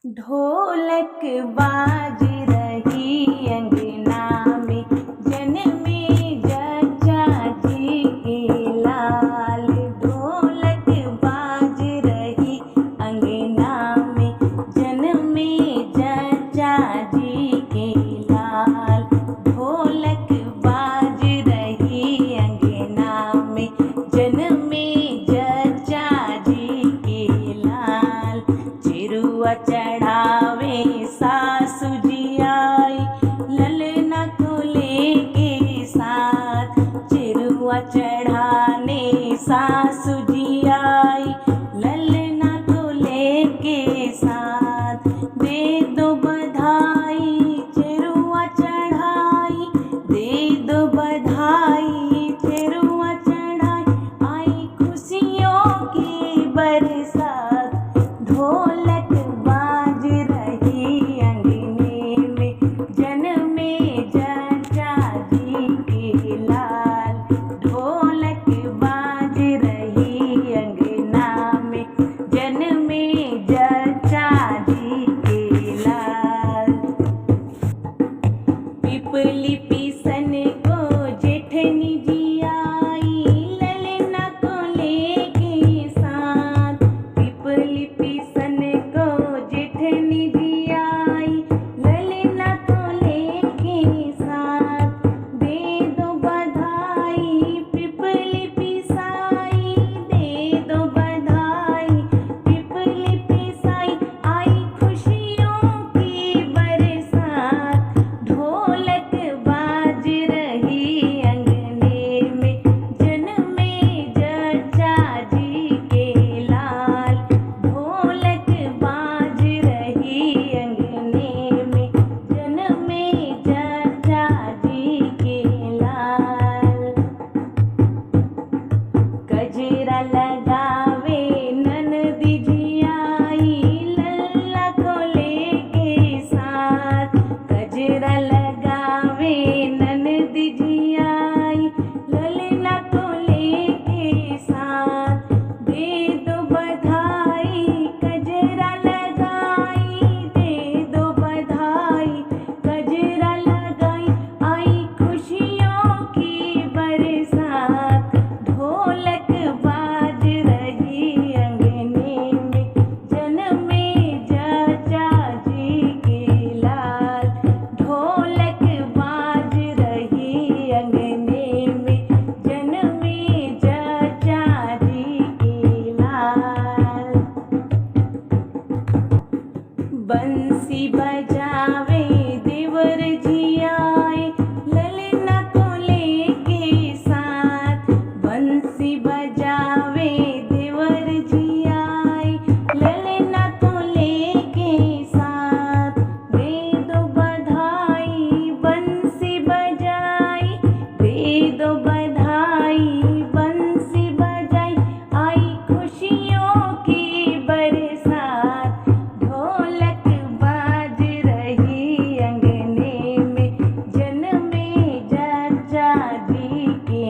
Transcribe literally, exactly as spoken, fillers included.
ढोलक बाज रही अंगना में, जनमे जच्चा जी के लाल। ढोलक बाज रही अंगना में, जनमे जच्चा जी के लाल। ढोलक बाज रही अंगना में, जनमे जच्चा जी के लाल। चिरुआ चढ़ावे सासु जी आई, ललना को लेके साथ। चिरुआ चढ़ाने सासु जी आई, ललना को लेके साथ। दे दो बधाई, चिरुआ चढ़ाई, दे दो बधाई, चिरुआ चढ़ाई। आई खुशियों की बरसात। ढोलक बाज रही अंगने में, जनमे जच्चा जी के लाल। ढोलक बाज रही अंगना में, जनमे जच्चा जी के लाल। पिपली पीसन को जेठनी जी आई, ललना को लेके साथ। पिपली पीसन को जेठनी जी आई, ललना को लेके साथ। दे दो बधाई पिपली पिसाई, दे दो बधाई पिपली पिसाई। आई खुशियों की बरसात। ढोलक बाज रही अंगने में, जनमे जच्चा जी के लाल। ढोलक बाज रही अंगने में, जनमे जच्चा जी के लाल। गजरा लगावे ननदी जी आई, ललना को लेके साथ। गजरा लगावे ननदी जी आई, ललना को लेके साथ। दे दो बधाई, गजरा लगाई, दे दो बधाई, गजरा लगाई। आई खुशियों की बरसात। ढोलक बाज रही अंगने में, जनमे जच्चा जी के लाल। ढोलक बाज रही अंगने में, जनमे जच्चा जी के लाल। बंसी बजावे देवर जी आए, ललना को लेके साथ। बंसी बजावे देवर जी आए, ललना को लेके साथ। दे दो बधाई बंसी बजाई, दे दो बधाई बंसी बजाई। आई खुशियों की बरसात। ढोलक बाज रही अंगने में, जनमे जच्चा जी के